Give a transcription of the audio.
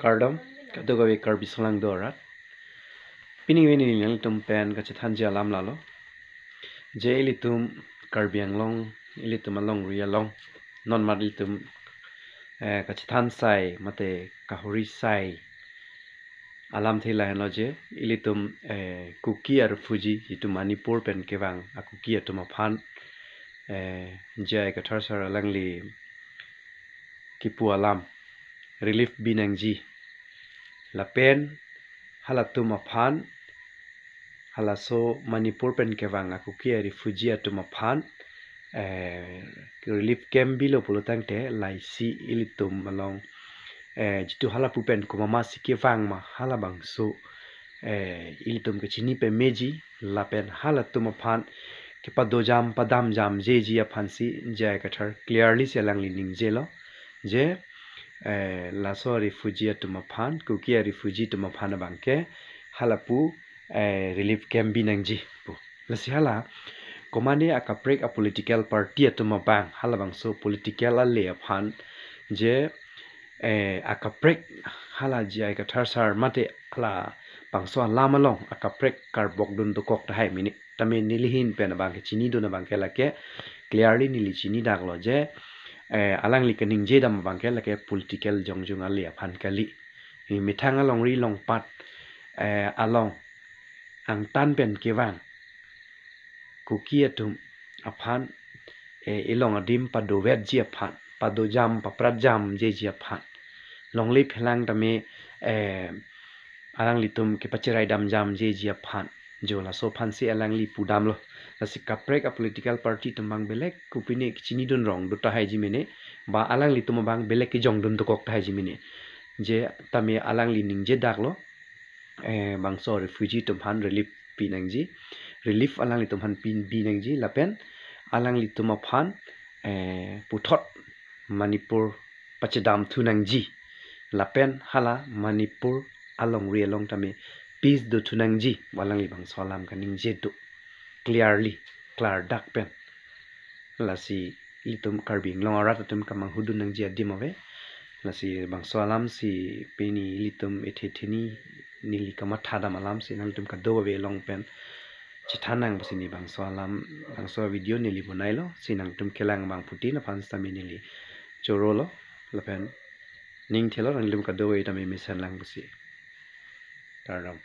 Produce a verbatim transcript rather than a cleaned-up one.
Kardom, kadokave Karbi Songlang do arat. Pini neli nanglitum pen kachethanji alam lalo. Je ilitum Karbi Anglong, ilitum alongri along, non mat ilitum eh, kachethan sai mate kahuri sai alamthe lahenlo je ilitum eh, Kuki a-refugee itum Manipur pen kevang a-Kuki atum aphan eh, J I Kathar sir alangli kipu alam relief bi nangji. Lapen halatum aphan, halaso Manipur pen kevang a-Kuki a-refugee atum aphan eh, relief camp bilo pulo tangte laisi ilitum along eh, jitu halapu pen komatmasi kevang ma halabangso eh, ilitum kachini pameji lapen halatum aphan kepadojam padamjamjeji aphansi J I Kathar clearly si alangli ningjelo je eh, laso refugee atum aphan, Kuki a-refugee atum aphan abangke halapu eh, relief camp bi nangji pu. Lasi hala komatne akaprek a-political party atum abang, halabangso political ale aphan je eh, akaprek hala J I Kathar sir mate halabangso alam along akaprek karbok dun dokok tahai mene. Tame neli ahin pen abangke chinidun abangke lake clearly neli chinidaklo je eh, alangli kaningjedam abangke lake political jongjung ale aphan kali. Hi methang alongri longpat eh, along angtan pen kevang Kuki atum aphan eh, ilong adim padovetji aphan, padojam papratjamjeji aphan, longle phelang tame eh, alanglitum kepacherai damjamjeji aphan jo laso aphansi alangli pudamlo. Lasi kaprek a-political party atum abang belek kopine kachinidun rong do tahaiji mene, ba alanglitum abang belek kejongdun dokok tahaiji mene. Je tame alangli ningjedaklo eh, bangso refugee atum aphan relief pi nangji, relief alanglitum aphan pi bi nangji lapen alanglitum aphan eh, puthot Manipur pachedam thu nangji lapen hala Manipur alongri along tame peace do thu nangji, alangli bangso alam kaningje do clearly, klardak pen. Lasi ilitum Karbi Anglong arat atum kamanghudun nangji adim ave. Lasi bangso alamsi pini ilitum ethe theni neli kamathadam alamsi nangtum kadokave along pen chethan nang pusi ne bangso alam, bangso video neli bonailo, si nangtum kelang abang putin aphan sitame neli chorolo lapen ning thelo nangtum kadokave tame mesen lang pusi. Kardom.